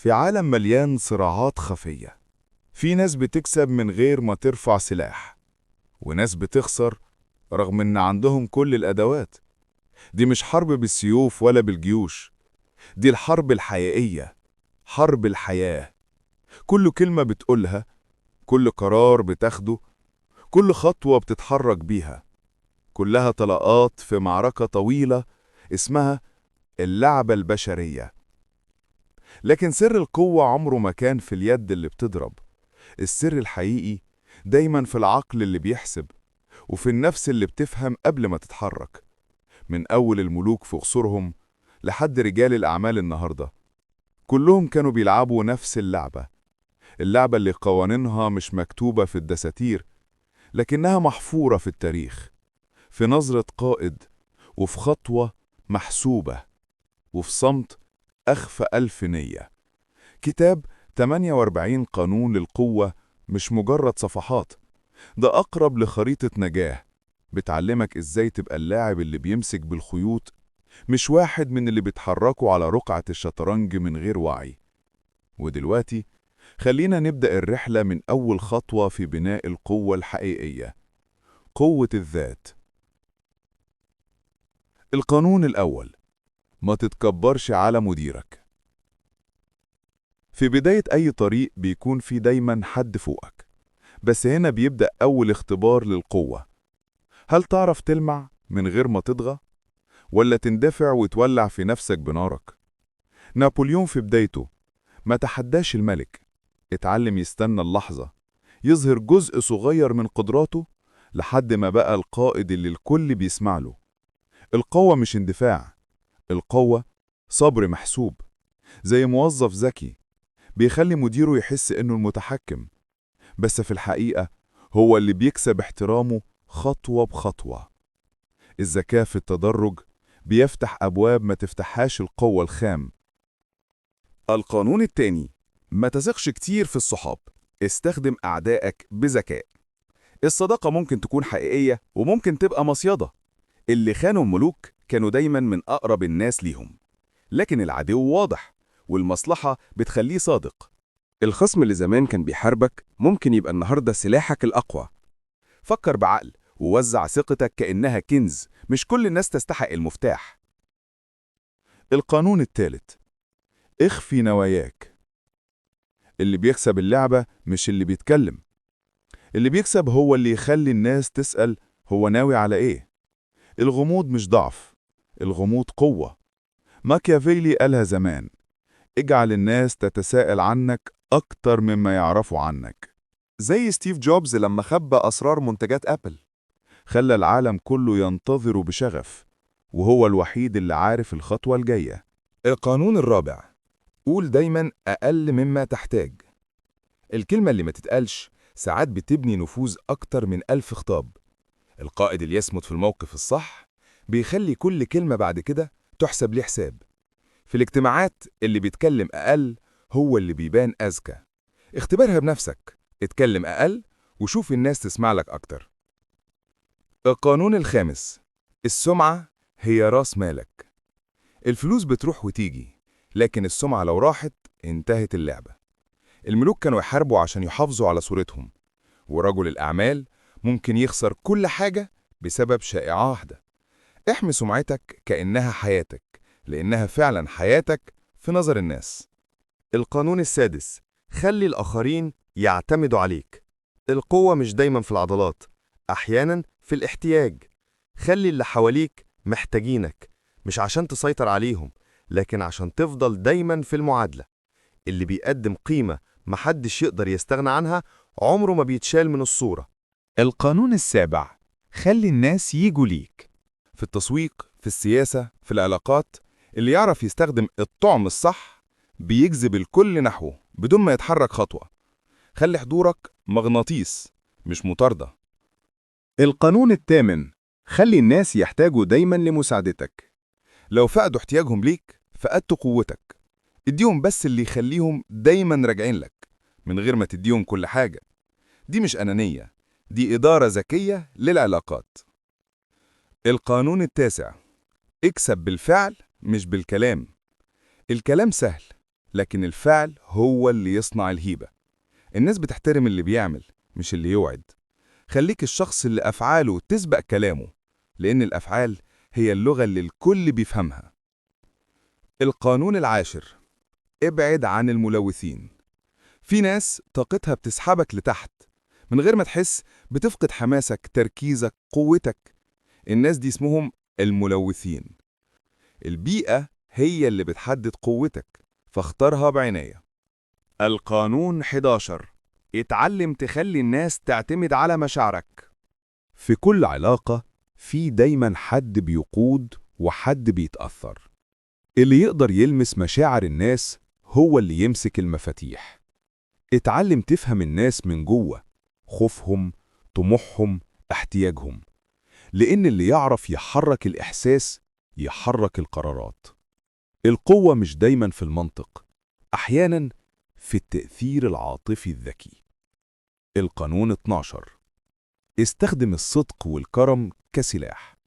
في عالم مليان صراعات خفية، في ناس بتكسب من غير ما ترفع سلاح، وناس بتخسر رغم إن عندهم كل الأدوات. دي مش حرب بالسيوف ولا بالجيوش، دي الحرب الحقيقية، حرب الحياة. كل كلمة بتقولها، كل قرار بتاخده، كل خطوة بتتحرك بيها، كلها طلقات في معركة طويلة اسمها اللعبة البشرية. لكن سر القوة عمره ما كان في اليد اللي بتضرب. السر الحقيقي دايما في العقل اللي بيحسب، وفي النفس اللي بتفهم قبل ما تتحرك. من أول الملوك في قصورهم لحد رجال الأعمال النهاردة، كلهم كانوا بيلعبوا نفس اللعبة، اللعبة اللي قوانينها مش مكتوبة في الدساتير، لكنها محفورة في التاريخ، في نظرة قائد، وفي خطوة محسوبة، وفي صمت أخفى ألف نية. كتاب 48 قانون للقوة مش مجرد صفحات، ده أقرب لخريطة نجاة بتعلمك إزاي تبقى اللاعب اللي بيمسك بالخيوط، مش واحد من اللي بيتحركوا على رقعة الشطرنج من غير وعي. ودلوقتي خلينا نبدأ الرحلة من أول خطوة في بناء القوة الحقيقية، قوة الذات. القانون الأول: ما تتكبرش على مديرك. في بداية أي طريق بيكون في دايما حد فوقك، بس هنا بيبدأ أول اختبار للقوة. هل تعرف تلمع من غير ما تطغى؟ ولا تندفع وتولع في نفسك بنارك؟ نابليون في بدايته ما تحداش الملك، اتعلم يستنى اللحظة، يظهر جزء صغير من قدراته لحد ما بقى القائد اللي الكل بيسمع له. القوة مش اندفاع، القوة صبر محسوب، زي موظف ذكي بيخلي مديره يحس إنه المتحكم، بس في الحقيقة هو اللي بيكسب احترامه خطوة بخطوة. الذكاء في التدرج بيفتح أبواب ما تفتحهاش القوة الخام. القانون الثاني: ما تثقش كتير في الصحاب، استخدم أعدائك بذكاء. الصداقة ممكن تكون حقيقية وممكن تبقى مصيدة. اللي خانوا الملوك كانوا دايما من أقرب الناس ليهم، لكن العدو واضح والمصلحة بتخليه صادق. الخصم اللي زمان كان بيحاربك ممكن يبقى النهاردة سلاحك الأقوى. فكر بعقل ووزع ثقتك كأنها كنز، مش كل الناس تستحق المفتاح. القانون الثالث: اخفي نواياك. اللي بيكسب اللعبة مش اللي بيتكلم، اللي بيكسب هو اللي يخلي الناس تسأل هو ناوي على ايه. الغموض مش ضعف، الغموض قوة. ماكيافيلي قالها زمان: اجعل الناس تتساءل عنك أكتر مما يعرفوا عنك. زي ستيف جوبز لما خبى أسرار منتجات أبل، خلى العالم كله ينتظره بشغف، وهو الوحيد اللي عارف الخطوة الجاية. القانون الرابع: قول دايما أقل مما تحتاج. الكلمة اللي ما تتقالش ساعات بتبني نفوذ أكتر من 1000 خطاب. القائد اللي يصمت في الموقف الصح بيخلي كل كلمة بعد كده تحسب ليه حساب. في الاجتماعات اللي بيتكلم أقل هو اللي بيبان أذكى. اختبرها بنفسك، اتكلم أقل وشوف الناس تسمع لك أكتر. القانون الخامس: السمعة هي راس مالك. الفلوس بتروح وتيجي، لكن السمعة لو راحت انتهت اللعبة. الملوك كانوا يحاربوا عشان يحافظوا على صورتهم، ورجل الأعمال ممكن يخسر كل حاجة بسبب شائعة واحدة. احمي سمعتك كأنها حياتك، لأنها فعلا حياتك في نظر الناس. القانون السادس: خلي الآخرين يعتمدوا عليك. القوة مش دايما في العضلات، أحيانا في الاحتياج. خلي اللي حواليك محتاجينك، مش عشان تسيطر عليهم، لكن عشان تفضل دايما في المعادلة. اللي بيقدم قيمة محدش يقدر يستغنى عنها عمره ما بيتشال من الصورة. القانون السابع: خلي الناس يجوا ليك. في التسويق، في السياسة، في العلاقات، اللي يعرف يستخدم الطعم الصح بيجذب الكل نحوه بدون ما يتحرك خطوة. خلي حضورك مغناطيس مش مطاردة. القانون الثامن: خلي الناس يحتاجوا دايما لمساعدتك. لو فقدوا احتياجهم ليك فقدت قوتك. اديهم بس اللي يخليهم دايما راجعين لك من غير ما تديهم كل حاجة. دي مش أنانية، دي إدارة ذكية للعلاقات. القانون التاسع: اكسب بالفعل مش بالكلام. الكلام سهل، لكن الفعل هو اللي يصنع الهيبة. الناس بتحترم اللي بيعمل مش اللي يوعد. خليك الشخص اللي أفعاله تسبق كلامه، لأن الأفعال هي اللغة اللي الكل بيفهمها. القانون العاشر: ابعد عن الملوثين. في ناس طاقتها بتسحبك لتحت من غير ما تحس، بتفقد حماسك، تركيزك، قوتك. الناس دي اسمهم الملوثين. البيئة هي اللي بتحدد قوتك، فاختارها بعناية. القانون 11: اتعلم تخلي الناس تعتمد على مشاعرك. في كل علاقة في دايما حد بيقود وحد بيتأثر. اللي يقدر يلمس مشاعر الناس هو اللي يمسك المفاتيح. اتعلم تفهم الناس من جوه، خوفهم، طموحهم، احتياجهم، لأن اللي يعرف يحرك الإحساس يحرك القرارات. القوة مش دايما في المنطق، أحيانا في التأثير العاطفي الذكي. القانون 12: استخدم الصدق والكرم كسلاح.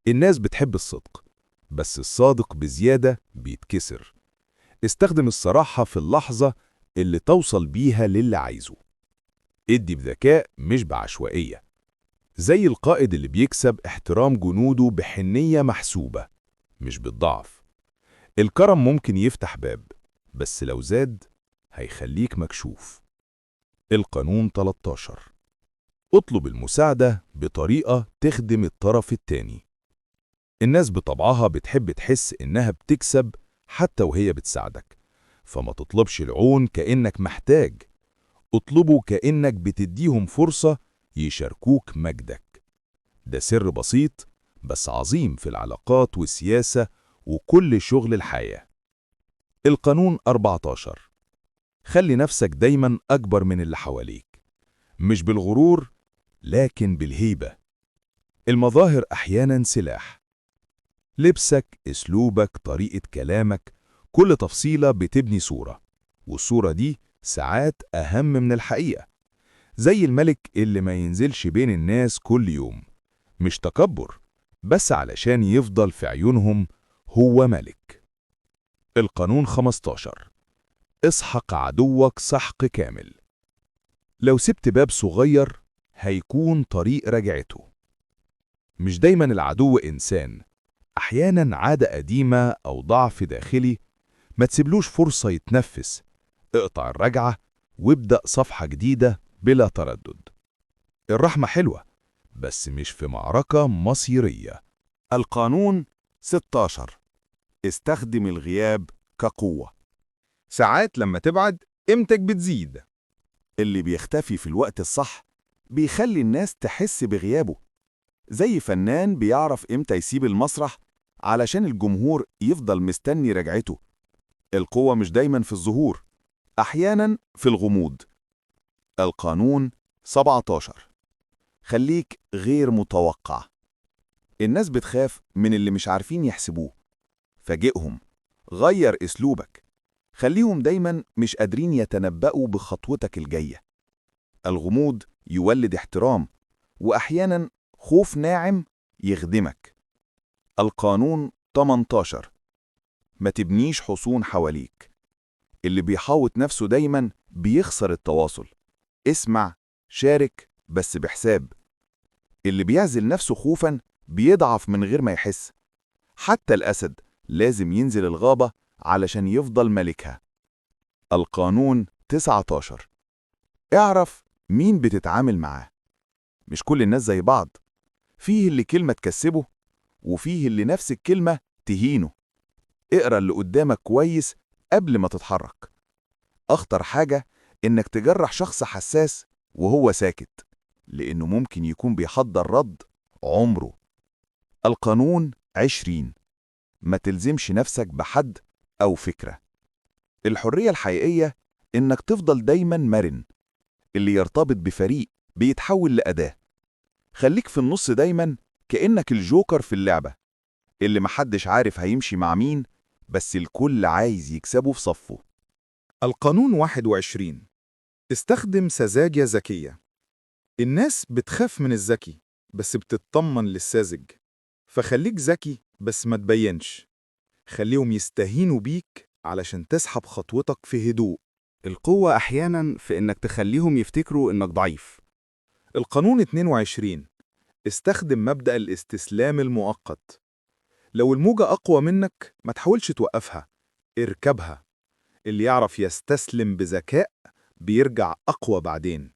الناس بتحب الصدق، بس الصادق بزيادة بيتكسر. استخدم الصراحة في اللحظة اللي توصل بيها للي عايزه. ادي بذكاء مش بعشوائية، زي القائد اللي بيكسب احترام جنوده بحنية محسوبة مش بالضعف. الكرم ممكن يفتح باب، بس لو زاد هيخليك مكشوف. القانون 13: اطلب المساعدة بطريقة تخدم الطرف التاني. الناس بطبعها بتحب تحس إنها بتكسب حتى وهي بتساعدك، فما تطلبش العون كأنك محتاج، اطلبه كأنك بتديهم فرصة يشاركوك مجدك. ده سر بسيط بس عظيم في العلاقات والسياسة وكل شغل الحياة. القانون 14: خلي نفسك دايما أكبر من اللي حواليك، مش بالغرور لكن بالهيبة. المظاهر أحيانا سلاح. لبسك، أسلوبك، طريقة كلامك، كل تفصيلة بتبني صورة، والصورة دي ساعات أهم من الحقيقة. زي الملك اللي ما ينزلش بين الناس كل يوم، مش تكبر، بس علشان يفضل في عيونهم هو ملك. القانون 15: اسحق عدوك سحق كامل. لو سبت باب صغير هيكون طريق رجعته. مش دايما العدو إنسان، أحيانا عادة قديمة أو ضعف داخلي. ما تسيبلوش فرصة يتنفس، اقطع الرجعة وابدأ صفحة جديدة بلا تردد. الرحمة حلوة، بس مش في معركة مصيرية. القانون 16: استخدم الغياب كقوة. ساعات لما تبعد قيمتك بتزيد. اللي بيختفي في الوقت الصح بيخلي الناس تحس بغيابه، زي فنان بيعرف إمتى يسيب المسرح علشان الجمهور يفضل مستني رجعته. القوة مش دايما في الظهور، أحيانا في الغموض. القانون 17: خليك غير متوقع. الناس بتخاف من اللي مش عارفين يحسبوه. فاجئهم، غير أسلوبك، خليهم دايما مش قادرين يتنبأوا بخطوتك الجاية. الغموض يولد احترام، وأحيانا خوف ناعم يخدمك. القانون 18: ما تبنيش حصون حواليك. اللي بيحاوط نفسه دايما بيخسر التواصل. اسمع، شارك، بس بحساب. اللي بيعزل نفسه خوفا بيضعف من غير ما يحس. حتى الأسد لازم ينزل الغابة علشان يفضل ملكها. القانون 19: اعرف مين بتتعامل معاه. مش كل الناس زي بعض، فيه اللي كلمة تكسبه وفيه اللي نفس الكلمة تهينه. اقرأ اللي قدامك كويس قبل ما تتحرك. أخطر حاجة إنك تجرح شخص حساس وهو ساكت، لأنه ممكن يكون بيحضر رد عمره. القانون 20: ما تلزمش نفسك بحد أو فكرة. الحرية الحقيقية إنك تفضل دايما مرن. اللي يرتبط بفريق بيتحول لأداة. خليك في النص دايما، كأنك الجوكر في اللعبة اللي محدش عارف هيمشي مع مين، بس الكل عايز يكسبه في صفه. القانون 21: استخدم سذاجة ذكية. الناس بتخاف من الذكي، بس بتطمن للساذج. فخليك ذكي بس ما تبينش، خليهم يستهينوا بيك. علشان تسحب خطوتك في هدوء. القوة أحياناً في إنك تخليهم يفتكروا إنك ضعيف. القانون 22: استخدم مبدأ الاستسلام المؤقت. لو الموجة أقوى منك ما تحاولش توقفها، اركبها. اللي يعرف يستسلم بذكاء بيرجع أقوى بعدين،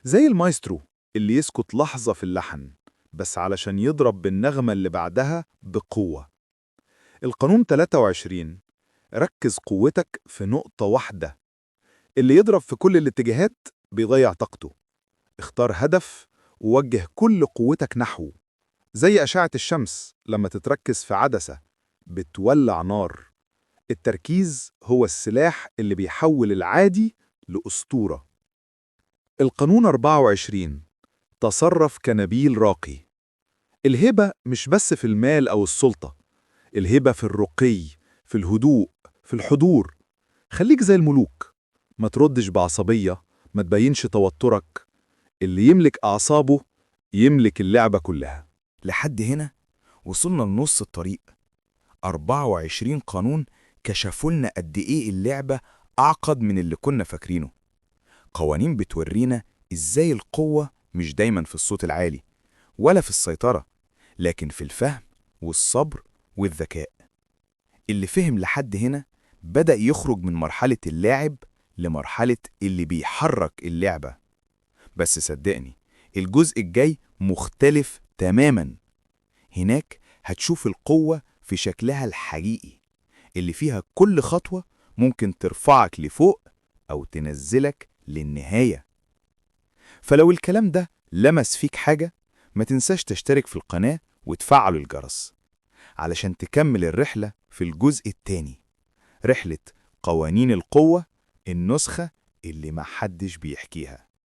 زي المايسترو اللي يسكت لحظة في اللحن بس علشان يضرب بالنغمة اللي بعدها بقوة. القانون 23: ركز قوتك في نقطة واحدة. اللي يضرب في كل الاتجاهات بيضيع طاقته. اختار هدف ووجه كل قوتك نحوه، زي أشعة الشمس لما تتركز في عدسة بتولع نار. التركيز هو السلاح اللي بيحول العادي لأسطورة. القانون 24: تصرف كنبيل راقي. الهبة مش بس في المال أو السلطة، الهبة في الرقي، في الهدوء، في الحضور. خليك زي الملوك، ما تردش بعصبية، ما تبينش توترك. اللي يملك أعصابه يملك اللعبة كلها. لحد هنا وصلنا لنص الطريق. 24 قانون كشفوا لنا قد إيه اللعبة أعقد من اللي كنا فاكرينه. قوانين بتورينا إزاي القوة مش دايما في الصوت العالي ولا في السيطرة، لكن في الفهم والصبر والذكاء. اللي فهم لحد هنا بدأ يخرج من مرحلة اللاعب لمرحلة اللي بيحرك اللعبة. بس صدقني، الجزء الجاي مختلف تماماً. هناك هتشوف القوة في شكلها الحقيقي، اللي فيها كل خطوة ممكن ترفعك لفوق أو تنزلك للنهاية. فلو الكلام ده لمس فيك حاجة، ما تنساش تشترك في القناة وتفعل الجرس علشان تكمل الرحلة في الجزء الثاني، رحلة قوانين القوة، النسخة اللي محدش بيحكيها.